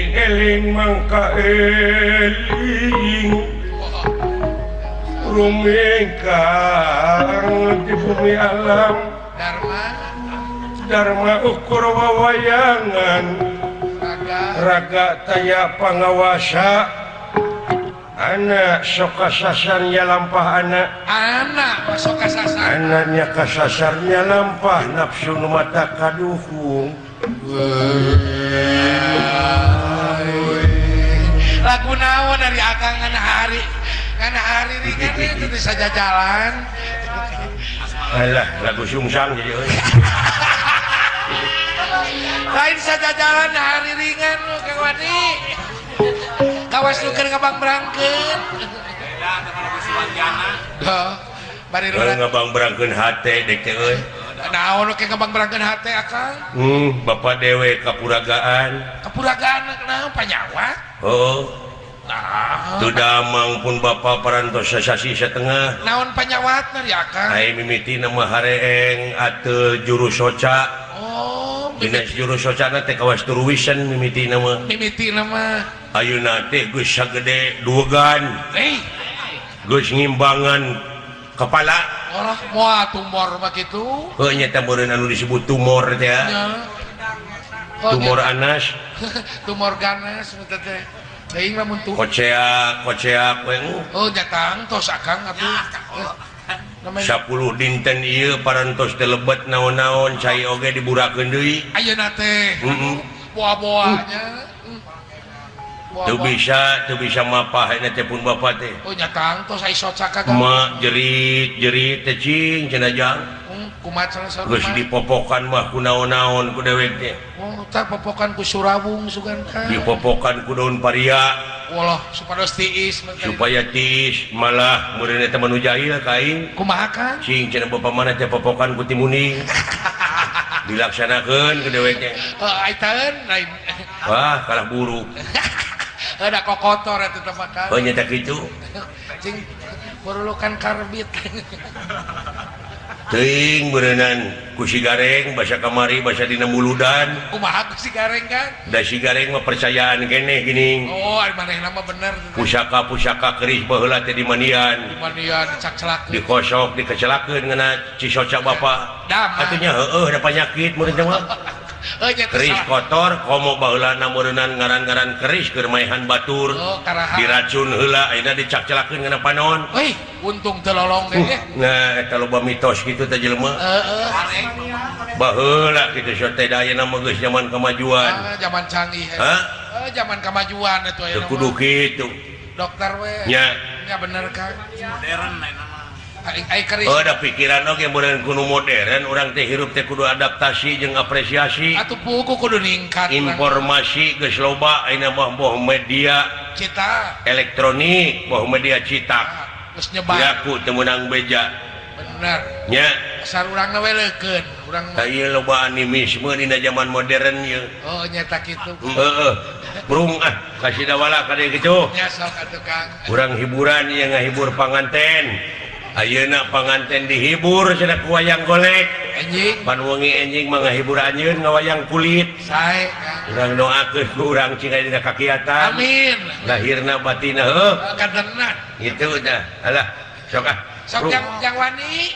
Eling mangka eling rumingkang di bumi alam Dharma Dharma ukur wawayangan raga raga taya pangawasa anak sok kasasarnya lampah anak anak masuk kasasar anaknya kasasarnya lampah nafsu nu mata kaduhung. Lagu naon dari akang ngan hari ringan itu bisa jalan. Alah, lagu sungsang jadi euy. Lain saja jalan hari ringan lu Kang Wani, kawas lu keur ngabang berangkeun. Beda sama lagu Siwanjana. Duh, bari Euy, lurah ngabang berangkeun hate dek teh euy. Naon lu ke ngabang berangkeun hate akang? Bapak dewe kapuragaan. Kapuragaan naon panyawa? Oh. Nah. Teu damang pun bapak parantos sasasi setengah. Naon panyawatna ya akang? Ai mimiti nama hareeng ateu juru soca. Oh, dina juru socana teh kawas turuwisan mimiti nama. Mimiti nama. Ayeuna teh geus sagede duegan. Eh. Geus ngimbangan kepala. Olah moal tumor mah kitu. Heuh nya teh meureun anu disebut tumor teh. Nya. Oh, Tumor nya. anas. Tumor ganas teh teh. Teuing lamun tu. Koceak, koceak we. Oh, nya tangtos akang atuh. Namanya 10 dinten ieu parantos teh lebet naon-naon cai oge diburakeun deui. Ayeuna teh. Heeh. Boa-boanya. Teu bisa mapah eta teh pun bapa teh. Oh, nya tangtos ai soca kagak. Ma jerit-jerit teh cing cenah jang. Kumaha cenah saur Geus mah? Dipopokan mah ku naon-naon ku dewek teh. Oh, tah popokan ku surawung sugan ka. Dipopokan ku daun paria. Walah, supados tiis mah teh. Supaya tiis malah meureun eta mah nu jahil ka aing. Kumaha kan? Cing cenah bapa mana teh popokan ku timuning. Dilaksanakeun ku dewek teh. Heuh, ai taeun lain. Wah, kalah buruk. Heuh, da kokotor eta teh mah kan. Oh, nya teh kitu. Cing perlukan karbit. Teuing beureunan ku si Gareng basa kamari basa dina muludan. Kumaha ku si Gareng kan? Da si Gareng mah percayaan keneh geuning. Oh, ari manehna mah bener. Pusaka-pusaka keris baheula teh dimandian. Dimandian dicakcelakeun. Dikosok dikecelakeun ngena cisoca bapa. Damang. Atuh nya heueuh da panyakit meureun teh mah. Heuh nya teh Keris salah. kotor komo baheulana meureunnan ngaran-ngaran keris keur maehan batur. Oh, karaha. Diracun heula ayeuna dicakcelakeun ngena panon. Wih, untung teu lolong deh. Nah, eta loba mitos kitu teh jelema. Heeh. Baheula kitu sok teh da ayeuna mah geus zaman kemajuan. Ah, zaman canggih. Hah? Zaman kemajuan itu Teu ayeuna. kudu kitu. Dokter we. Nya. Nya bener kan. Modern ayeuna mah. Ai ai keris. Oh, da pikiran oge meureun kudu modern, urang teh hirup teh kudu adaptasi jeung apresiasi. Atuh puguh kudu ningkat urang. Informasi geus loba ayeuna mah boh media Cita. Elektronik, boh media cetak. Geus nyebar. Kiraku teu meunang beja. Bener. Nya. Asal urangna we leukeun, urang mah. Tah ieu loba animisme dina zaman modern ieu. Oh, nya tah kitu. Heeh. Brung ah kasih dawala ka dieu kitu. Nya sok atuh Kang. Urang hiburan ieu ngahibur panganten. Ayeuna panganten dihibur cenah ku wayang golek. Enjing. Pan wengi enjing mah ngahibur anjeun ngawayang kulit. Sae Kang. Urang doakeun ku urang cing aya dina kakiatan. Amin. Lahirna batinna heuh. Kadenna. Gitu dah. Alah, sok ah. Sok Brung. jang wani.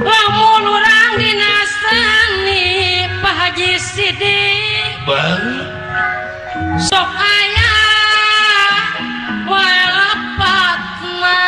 Lamun urang dina seni Pak Haji Sidik. Bang. Sok aya wae lepatna.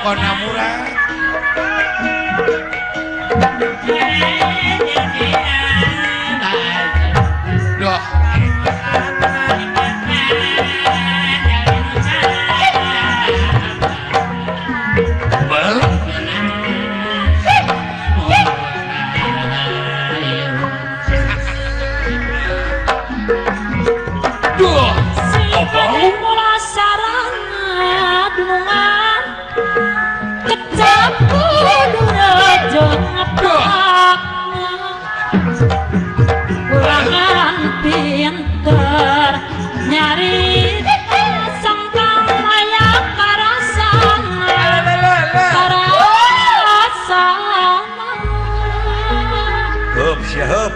Pokona murah. Duh. Duh. Mula sarana dunungan kecap kudu rejo ngepakna kurangan pinter nyari sangkang aya karasana karasana. Hup sia hup.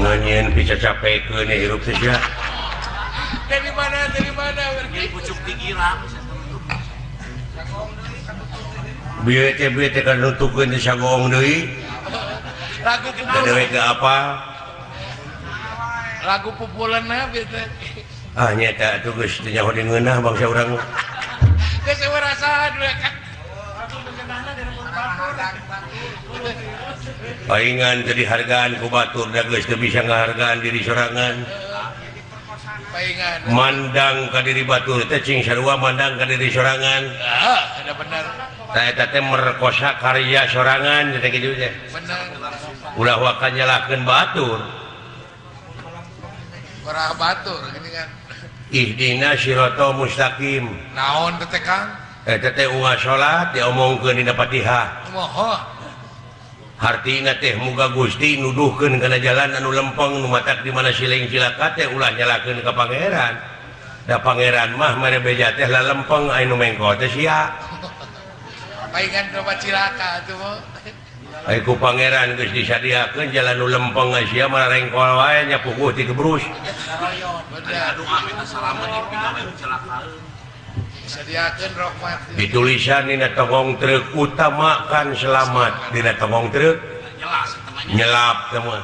Nganyen bisa capekeun hirup teh sia. Dari mana pergi pucuk dikira. Bieu teh kan nutukeun teh sagoong deui. Lagu dewe teh apa? Lagu pupuleunna bieu teh. Ah nya teh atuh geus teu nyaho di ngeunah bangsa urang. Geus rasaan we kan. Paingan teu dihargaan ku batur da geus teu bisa ngahargaan diri sorangan. Paingan mandang ka diri batur teh cing sarua mandang ka diri sorangan. Heeh, ada bener. Tah eta teh merkosa karya sorangan teh kitu teh. Bener. Ulah waka nyalahkeun batur. Urah batur gini kan. Ihdina siratal mustaqim. Naon teh Kang? Eta teh unggal salat diomongkeun dina Fatihah. Moho. Hartina teh muga Gusti nuduhkeun kana jalan anu lempeng nu matak di mana siling cilaka teh ulah nyalakeun ka pangeran. Da pangeran mah mere beja teh lalempeng aya nu mengko teh sia. Paingan loba cilaka atuh mah. Ai ku pangeran geus disadiakeun jalan nu lempeng sia mah rengkol wae nya puguh ti gebrus. Sadiakeun rahmat. Ditulisan dina tongong truk utamakan selamat dina tongong truk nyelap teh mah.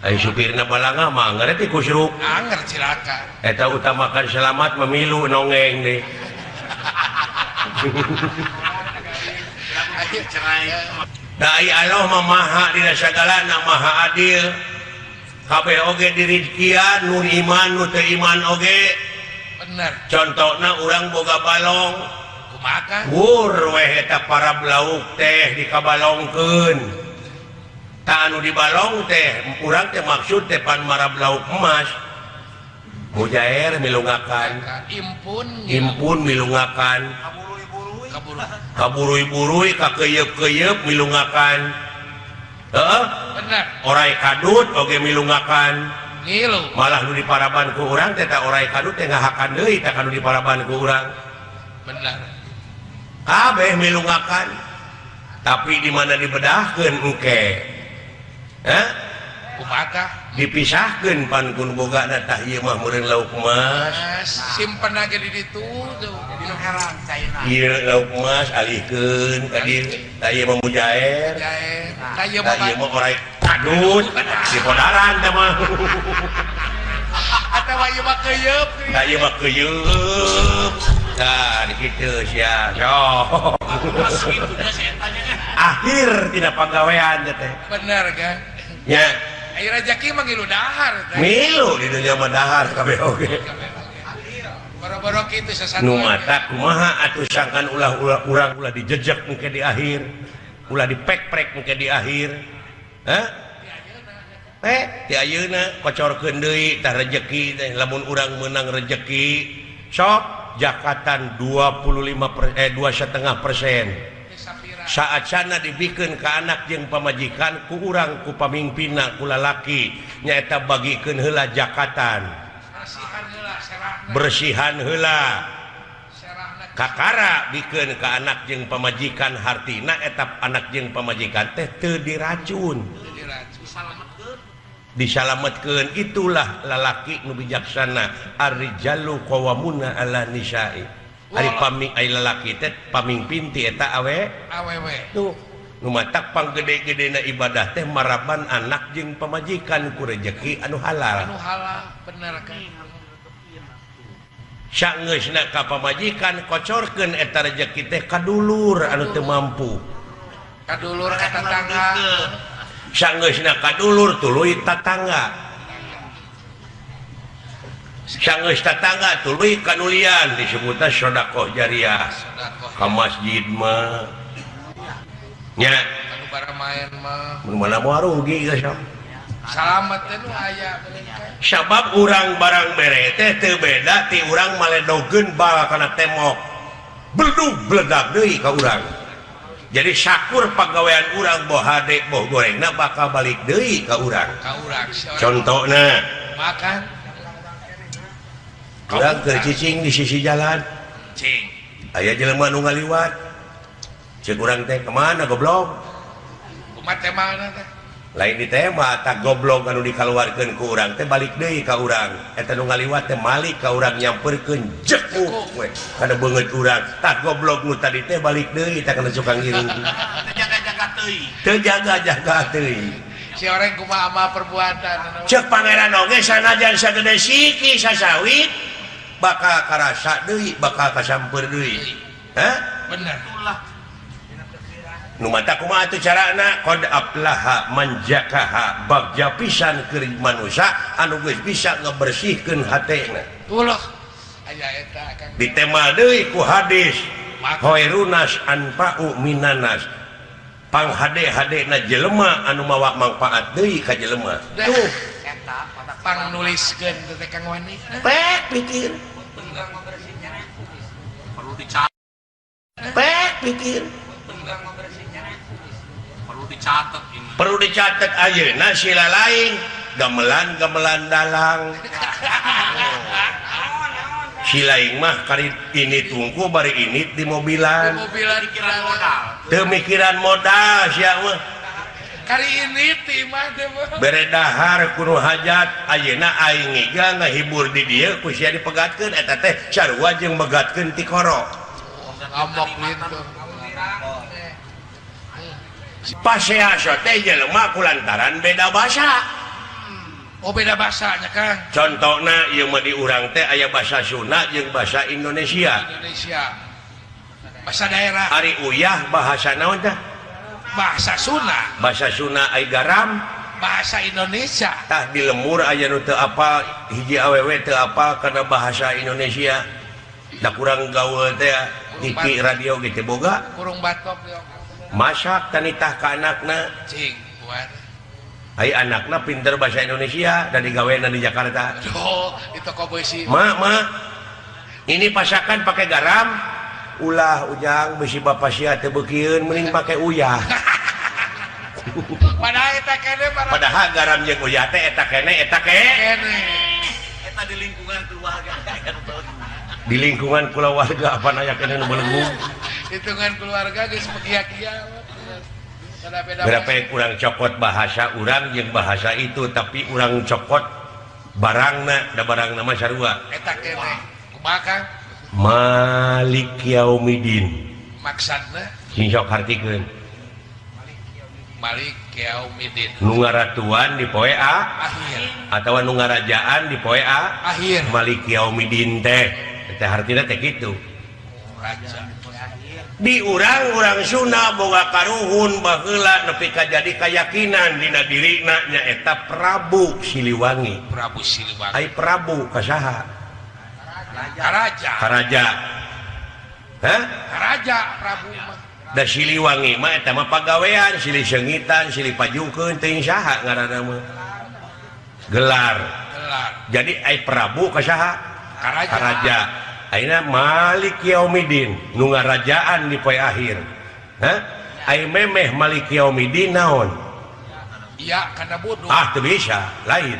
Ai supirna balanga mah anger teh kusruk. Anger cilaka. Eta utamakan selamat memilu nongeng deui. Da ai Allah mah maha dina sagalana maha adil. Kabeh oge dirizkian nu iman nu teu iman oge. Bener. Contohna urang boga balong kumaha wur weh eta para lauk teh dikabalongkeun tah anu dibalong teh urang teh maksud teh pan marab lauk emas mujair milungakan impun impun milungakan kaburui-burui kakeyeup-keyeup milungakan heeh bener orai kadut oge milungakan ngilu malah nu diparaban ku urang teh ta orai kadut teh ngahakan deui tah kanu diparaban ku urang bener kabeh milungakan tapi di mana dibedahkeun engke hah kumaha dipisahkeun pan kun bogana tah ieu mah meureun lauk emas simpen age di ditu tuh dina herang caina ieu lauk emas alihkeun ka dieu tah ieu mah mujair tah ieu mah orai kadut di podaran teh mah atawa ieu mah keuyeub tah ieu mah keuyeub tah kitu sia sok akhir tina pagawean teh bener kan nya ai rejeki mah ngilu dahar teh milu di dunya mah dahar kabeh oge boro-boro kitu sasatuan nu mata kumaha atuh sangkan ulah-ulah urang ulah dijejek engke di akhir ulah dipek-prek engke di akhir hah ti ayeuna kocorkeun deui tah rejeki teh lamun urang meunang rejeki sok jakatan 2,5% saat sana dibikeun ka anak jeung pamajikan ku urang ku pamimpinna ku lalaki nyaeta bagikeun heula jakatan bersihan heula kakara bikeun ka anak jeung pamajikan hartina eta anak jeung pamajikan teh teu diracun disalametkeun itulah lalaki nu bijaksana ar-rijalu qawwamuna 'ala nisa'i ari paming ai lalaki teh pamingpin ti eta awe awewe tuh Nu matak panggede-gedena ibadah teh maraban anak jeung pamajikan ku rejeki anu halal. Anu halal bener kan. Sangeusna ka pamajikan kocorkeun eta rejeki teh ka dulur anu teu mampu. Ka dulur ka tetangga. Sangeusna ka dulur tuluy tatangga. Sangeus tatangga tuluy kanulian disebutna sedekah jariah. Ka masjid mah nya anu baramaen mah mun mana moal rugi geus salamet teh nu aya sabab urang barang bere teh teu beda ti urang maledogeun bal kana tembok beldug bledag deui ka urang jadi sakur pagawean urang boh hade boh gorengna bakal balik deui ka urang contona makan urang keur cicing di sisi jalan cing aya jelema nu ngaliwat cek urang teh kemana goblok kumaha temana teh lain di tema tak goblok anu dikaluarkeun ku urang teh balik deui ka urang eta nu ngaliwat teh malik ka urang nyamperkeun jekuk we kana beungeut urang tak goblok nu tadi teh balik deui tah kana cukang ngiring teu jaga-jaga teuing teu jaga-jaga teuing si orang kumaha amal perbuatan cek pangeran oge sanajan sagede siki sasawit bakal karasa deui bakal kasamper deui hah bener nu mata kumaha atuh carana qad aflaha man zakaha bagja pisan keur manusia anu geus bisa ngebersihkeun hatena ulah aya eta Kang ditema deui ku hadis khairunas anfa'u minanas panghade-hadena jelema anu mawa mangfaat deui ka jelema tuh eta pang nuliskeun teh Kang Wani pek pikir perlu dicatat pek pikir perlu dicatat ini perlu dicatat ayeuna sila lain gamelan-gamelan dalang si lain mah kari ini tungku bari ini di mobilan mikiran modal teu mikiran modal sia mah kari ini ti mah teh bere dahar kudu hajat ayeuna aing ngiga ngahibur di dieu ku sia dipegatkeun eta teh sarua jeung megatkeun ti koro ngamok gitu pasea teh jelema kulantaran beda bahasa. Oh beda bahasanya Kang. Contohna ieu mah di urang teh aya bahasa Sunda jeung bahasa Indonesia. Indonesia. Bahasa daerah. Ari uyah bahasa naon tah? Bahasa Sunda. Bahasa Sunda ai garam bahasa Indonesia. Tah di lemur aya nu teu apal hiji awewe teu apal kana bahasa Indonesia. Da kurang gaul teh TV radio ge teu boga. Kurung batok masak tanitah ka anakna cing buat ai anakna pinter bahasa Indonesia dan digawena di Jakarta. Oh, di toko besi. Ma, ma. Ini pasakan pakai garam. Ulah ujang besi bapak sia teu beukieun mending pakai uyah. Padahal eta kene padahal garam jeung uyah teh eta kene eta kene. Eta di lingkungan keluarga. Di lingkungan keluarga apa aya kene nu belenggu. Hitungan keluarga geus pekia-kia. Berapa yang kurang cokot bahasa urang jeung bahasa itu tapi urang cokot barangna da barangna mah sarua. Eta kene. Kumaha Kang? Malik Yaumidin. Maksudna? Sing sok hartikeun. Malik Yaumidin. Nu ngaratuan di poe a akhir atawa nu ngarajaan di poe a akhir. Malik Yaumidin teh teh hartina teh kitu. Raja. Di urang-urang Sunda boga karuhun baheula nepi ka jadi kayakinan dina dirina nyaeta Prabu Siliwangi. Prabu Siliwangi. Ai Prabu ka saha? Karaja. Karaja. Hah? Karaja Prabu mah. Da Siliwangi mah eta mah pagawean, silih seungitan, silih pajungkeun teuing saha ngaranna mah. Gelar. Gelar. Jadi ai Prabu ka saha? Karaja. Karaja. Ayeuna Malik Yaumidin nu ngarajaan di poe akhir. Hah? Ai memeh Malik Yaumidin naon? Iya, kana bodoh. Ah, teu bisa, lain.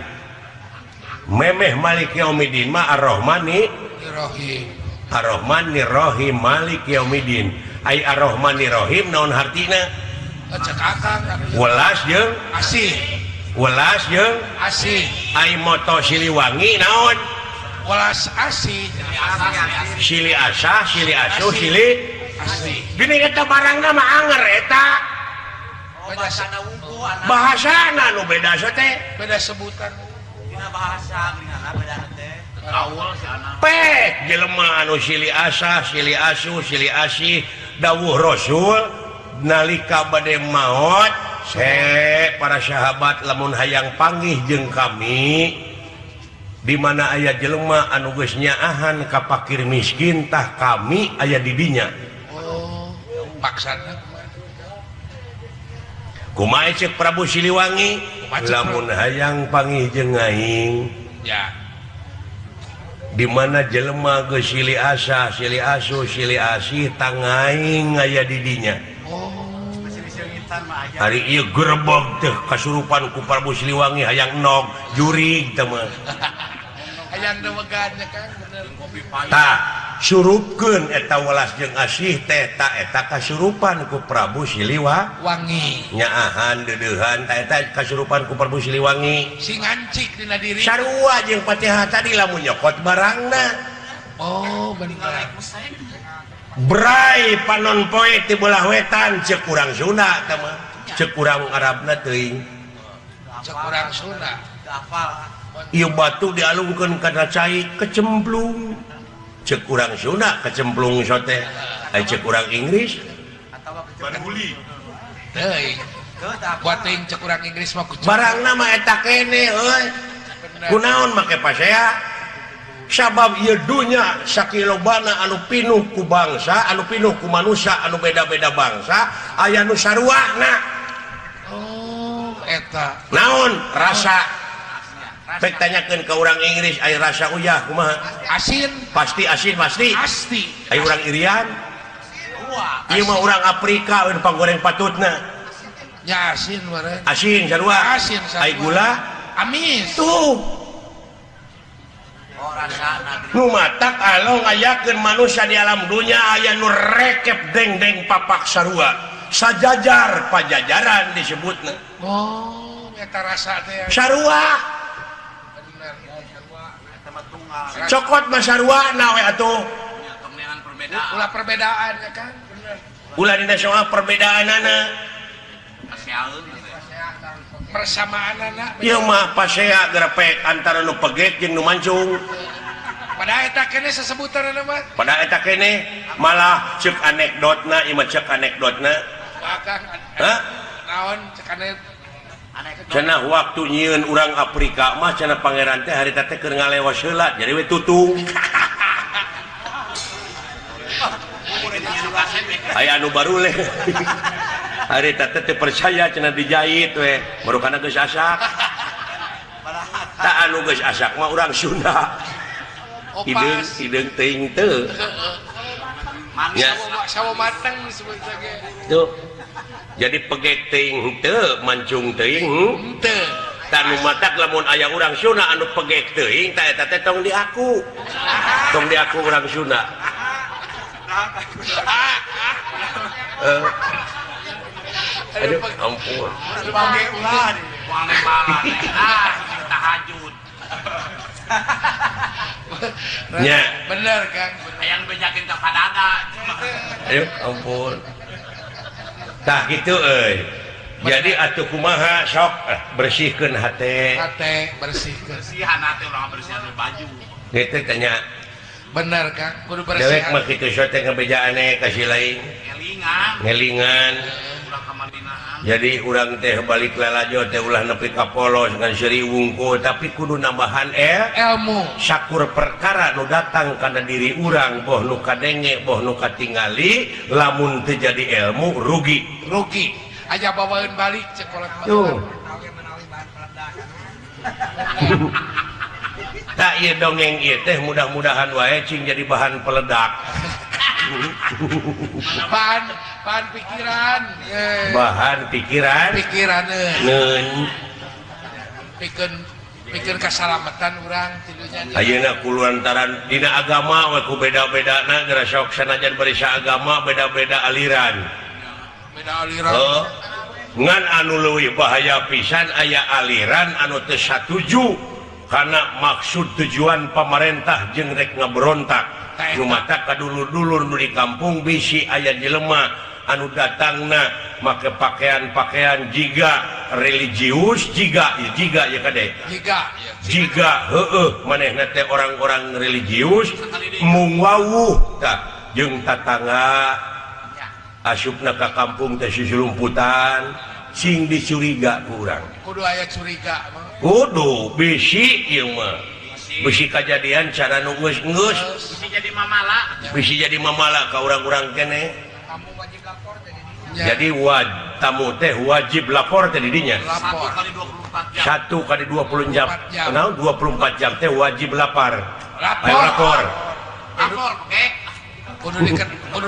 Memeh Malik Yaumidin mah Ar-Rahmani Rahim. Ar-Rahmani Rahim Malik Yaumidin. Ai Ar-Rahmani Rahim naon hartina? Cek akang. Welas jeung asih. Welas jeung asih. Ai moto Siliwangi naon? Welas asih. Sili asah, sili asuh, sili asih. Gini eta barangna mah anger eta. Bahasa Bahasana nu beda teh. Beda sebutan. Dina bahasa geuningan beda teh. Awal si anak. Pek jelema anu silih asah, silih asuh, silih asih dawuh Rasul nalika bade maot se para sahabat lamun hayang panggih jeung kami di mana aya jelema anu geus nyaahan ka pakir miskin tah kami aya di dinya. Oh, maksana kumaha ceuk Prabu Siliwangi lamun hayang panggih jeung aing ya di mana jelema geus silih asah, silih asuh, silih asih tangaing aya di dinya. Oh, hari ieu gerebeg teh kasurupan ku Prabu Siliwangi hayang nog jurig teh mah. Hayang dewegan nya kan bener. Tah surupkeun eta welas jeung asih teh ta eta kasurupan ku Prabu Siliwangi. Nyaahan deudeuhan ta eta kasurupan ku Prabu Siliwangi. Sing ngancik dina diri. Sarua jeung Fatihah tadi lamun nyokot barangna. Oh, bener. Bray panon poe ti belah wetan ceuk urang Sunda teh mah. Ceuk urang Arabna teuing. Ceuk urang Sunda. Teu hafal. Ieu batu dialungkeun kana cai kecemplung. Ceuk urang Sunda kecemplung sote. Ai ceuk urang Inggris atawa kecemplung. Teuing. Buat teuing ceuk urang Inggris mah kucing. Barangna mah eta kene euy. Kunaon make pasea? Sabab ieu dunya sakilobana anu pinuh ku bangsa, anu pinuh ku manusia, anu beda-beda bangsa, aya nu saruana. Oh, eta. Naon rasa? Pek tanyakeun ka urang Inggris aya rasa uyah kumaha? Asin. Pasti asin pasti. Pasti. Aya urang Irian. Ieu mah urang Afrika we panggoreng patutna. Ya asin meureun. Asin sarua. Asin sarua. Ai gula amis. Tuh. Oh, rasa nu matak alo ngayakeun manusia di alam dunya aya nu rekep dengdeng papak sarua. Sajajar pajajaran disebutna. Oh, eta rasa teh. Sarua. Cokot mah sarua na we atuh. Ulah perbedaan ya kan? Bener. Ulah dina soal perbedaanana. Persamaanana. Ieu mah pasea grepek antara nu pegek jeung nu mancung. Pada eta keneh sesebutanna mah. Pada eta keneh malah ceuk anekdotna, ieu mah ceuk anekdotna. Bakang. Hah? Naon ceuk anekdot? Cenah waktu nyieun urang Afrika mah cenah pangeran teh harita teh keur ngalewas heula jadi we tutung. Aya anu baruleh. Harita teh teu percaya cenah dijahit we, marukana geus asak. Tah anu geus asak mah urang Sunda. Hideung hideung teuing teu. Ya. Sawo mateng disebut ge. Tuh. Jadi pegek teuing henteu, mancung teuing henteu. Tah nu matak lamun aya urang Sunda anu pegek teuing tah eta teh tong diaku. Tong diaku urang Sunda. Aduh, ampun. Tahajud. Nya. Bener, Kang. Hayang bejakeun ka padada. Aduh, ampun. Tah kitu euy. Jadi atuh kumaha sok bersihkeun hate. Hate bersihkeun. Bersihan hate urang bersihan baju. Kitu tanya. Bener, Kang. Kudu bersihan. Dewek mah kitu sok teh ngabejaane ka si lain. Ngelingan. Ngelingan. Jadi urang teh balik lalajo teh ulah nepi ka polos ngan seuri wungkul tapi kudu nambahan ilmu. Sakur perkara nu datang kana diri urang boh nu kadenge boh nu katingali lamun teu jadi ilmu rugi. Rugi. Aja bawaeun balik cek kolot. Tuh. Tak ieu dongeng ieu teh mudah-mudahan wae cing jadi bahan peledak. Bahan pikiran. Bahan pikiran. Pikiran neun. Pikeun kasalamatan urang tidunya. Ayeuna kulantaran dina agama we ku beda-bedana geura sok sanajan bari saagama beda-beda aliran. Beda aliran. Oh. Ngan anu leuwih bahaya pisan aya aliran anu teu satuju karena maksud tujuan pamarentah jeung rek ngaberontak. Nu mata kadulur-dulur nu di kampung bisi aya jelema anu datangna make pakaian-pakaian jiga religius jiga jiga ya kade jiga jiga heueuh manehna teh orang-orang religius mung wawuh tah jeung tatangga asupna ka kampung teh susulumputan sing dicuriga ku urang kudu aya curiga kudu bisi ieu mah bisi kajadian cara nu geus-geus bisi jadi mamala bisi jadi mamala ka urang-urang keneh jadi tamu teh wajib lapor teh di dinya 1 kali 24 jam naon 24 jam teh wajib lapar ayo lapor lapor oke kudu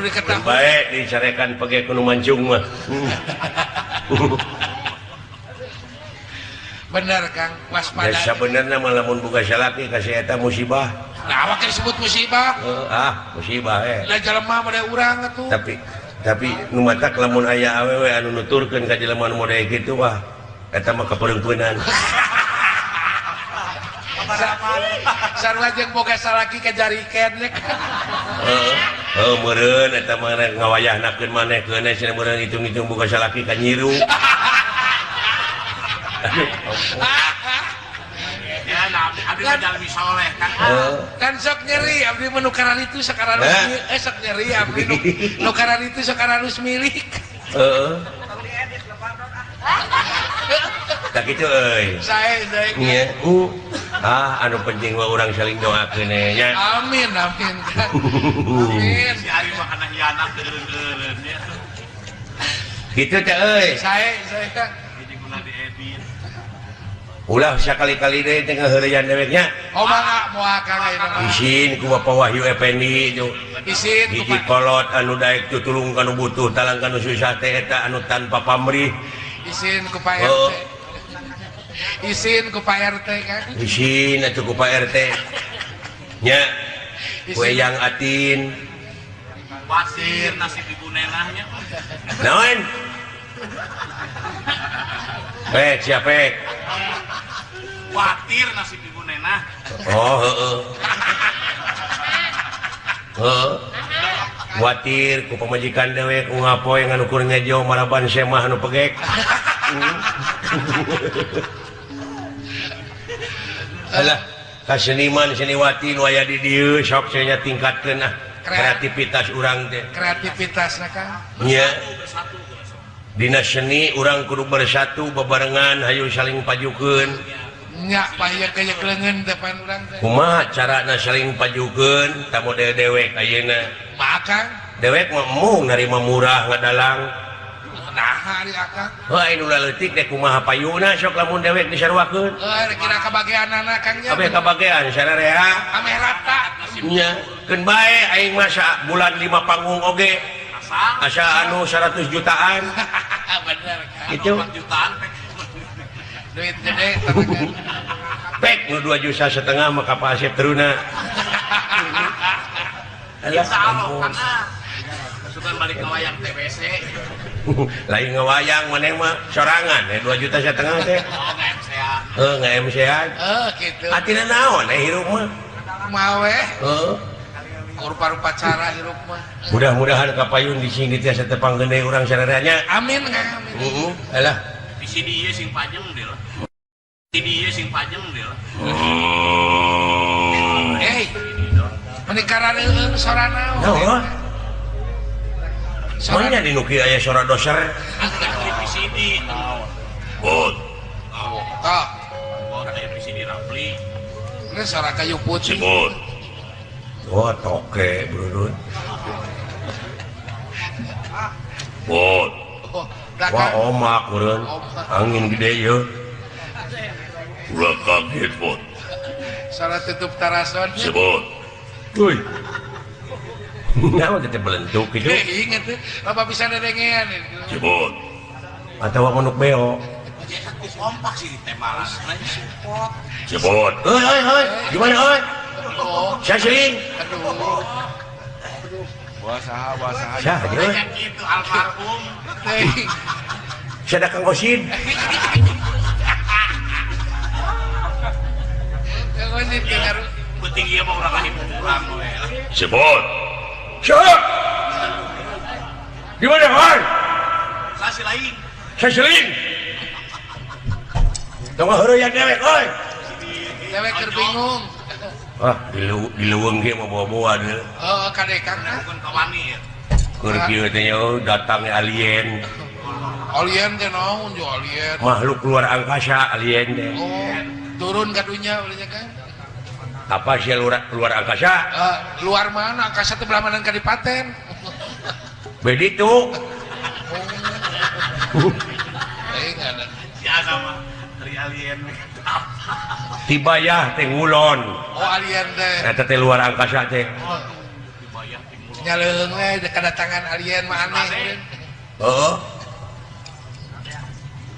diketahui baik dicarekan pege kudu mancung mah bener Kang waspada ya sabenerna mah lamun boga salaki ka si eta musibah nah awak disebut musibah musibah lah jelema mah urang atuh tapi nu matak lamun aya awewe anu nuturkeun ka jelema nu model kitu wah eta mah kapeureumpeunan sarua jeung boga salaki ka jariken heuh meureun eta mah ngawayahnakeun maneh keun cenah meureun hitung-hitung boga salaki ka nyiru ya nah abdi mah jalmi soleh kan kan sok nyeri abdi mah nu kararitu sakaralus sok nyeri abdi nu kararitu sakaralus milik heeh tah kitu euy sae sae nya anu penting mah urang saling doakeun nya amin amin amin si ari mah kana hianat eureun-eureun nya kitu teh euy sae sae hiji guna diedit ulah sakali-kali deui teh ngaheureyan deweknya oh mangga moal Kang ayeuna isin ku Bapak Wahyu Effendi itu isin hiji kolot anu daek tutulung kanu butuh talang kanu susah teh eta anu tanpa pamrih isin ku Pak RT isin ku Pak RT kan isin atuh ku Pak RT nya kue yang atin wasir nasib ibu nenahnya naon pek siapa pek khawatir nasib ibu nenah oh heeh heeh khawatir ku pamajikan dewek ngapoe ngan ukur ngejo maraban semah anu pegek alah ka seniman seniwati nu aya di dieu sok cenah tingkatkeun ah kreativitas urang teh kreativitasna Kang nya dina seni urang kudu bersatu bebarengan hayu saling pajukeun nya paya kaya leungeun depan urang teh kumaha carana saling pajukeun ta model dewek ayeuna mah Kang dewek mah embung narima murah ngadalang nah ari akang heuh anu leutik teh kumaha payuna sok lamun dewek disaruakeun heuh kira kabageanana Kang nya kabeh kabagean sararea ameh rata nya keun bae aing mah bulan 5 panggung oge asa anu 100 jutaan bener Kang itu jutaan duit gede tenaga pek nu 2,5 juta mah ka Pak Asep teruna insyaallah kana sugan balik ngawayang TBC lain ngawayang maneh mah sorangan 2,5 juta teh oh nge-MC-an heuh nge-MC-an heuh kitu atina naon hirup mah kumaha we heuh rupa-rupa cara hirup mah mudah-mudahan kapayun di sini tiasa tepang gede urang sararea amin Kang amin heeh alah di sini ieu sing panjang deui lah di ieu sing panjang deui lah eh meni karareueung sora naon naon mana di nu kieu aya sora doser di VCD bot tah bot aya VCD Rapli ini sora kayu putih bot oh toke bro bot wah omak meureun angin gede ieu ulah kaget bot sora tutup tarason sebot euy naon teh belentuk kitu inget teh loba bisa dedengean sebot atawa manuk beo kompak sih ditemalan support sebot euy euy euy gimana euy saya sering aduh wah saha saha banyak gitu almarhum saya Kang Osin Kang Osin penting ieu mah urang ngahibur urang we sebot siap Di mana, hoi? Sasilain. Sasilain. Tong heureuyang dewek, oi. Dewek keur bingung. Ah, di leuweung ge mah bawa-bawa deui. Heeh, kade Kang. Bukan kawani ya. Keur kieu teh datangnya alien. Alien teh naon jo alien? Makhluk luar angkasa alien teh. Oh, turun ka dunya ulahnya kan. Apa sih luar angkasa? Luar mana? Angkasa teh belah mana kadipaten. Begitu. Oh. Si sama dari alien. Tibayah teh ngulon. Oh, alien teh. Eta teh luar angkasa teh. Oh, tibayah teh ngulon. Nyaleung we kedatangan alien mah aneh. Heeh.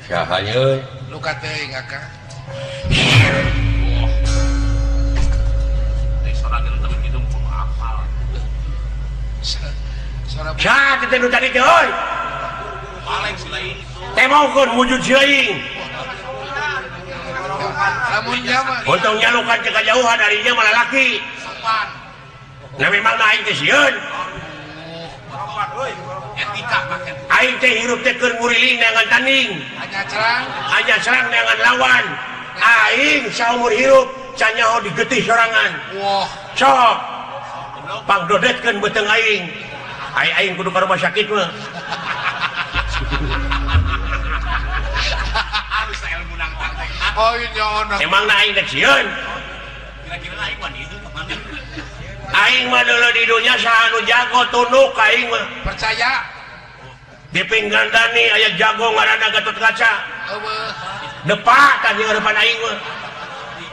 Saha euy? Luka teuing Akang. Sah teh nu tadi teh euy. Teh maukeun wujud si lain. Lamun nya mah untung nyalukan ke kajauhan ari nya mah lalaki. Nah memang aing teh sieun. Aing teh hirup teh keur nguriling neangan tanding. Hanya serang neangan lawan. Aing saumur hirup can nyaho digetih sorangan. Wah, sok pangdodetkeun beuteung aing. Aing kudu ka rumah sakit mah. Oh, iya, emang na aing teh sieun. Kira-kira aing mah dieu ka mana? Aing mah deuleu di dunya saha nu jago tunduk ka aing mah. Percaya. Di pinggan tani aya jago ngaranna Gatot Kaca. Eueuh. Depak tah jeung depan aing mah.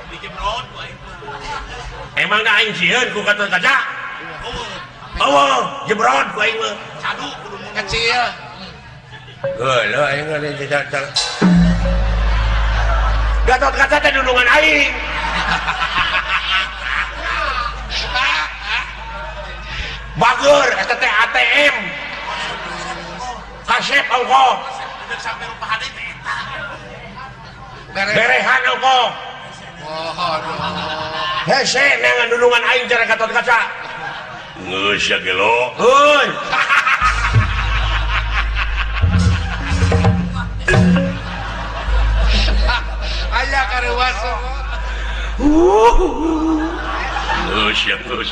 Di jebrod ku aing mah. Emang na aing sieun ku Gatot Kaca? Eueuh, jebrod ku aing mah. Cadu kudu kecil. Geuleuh aing mah Gatot Kaca teh dulungan aing. Bager eta teh ATM. Kasep ongkoh. Berehan ongkoh. Hese neangan dulungan aing cara Gatot Kaca. Geus ya gelo. Heuy. Aya karuas. Geus ya geus.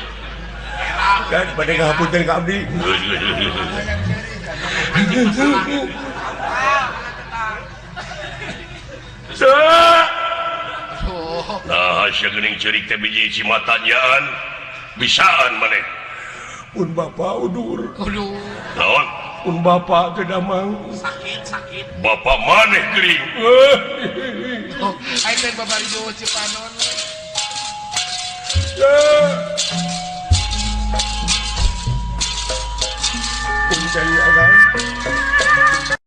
Kan bade ngahapunten ka abdi. Geus geus. Nah, sia geuning ceurik teh biji cimatanyaan bisaan maneh. Pun bapa udur. Aduh. Naon? Pun bapa teu damang. Sakit, sakit. Bapa maneh geuning. Oh, aing teh babari Cipanon. Punten akang.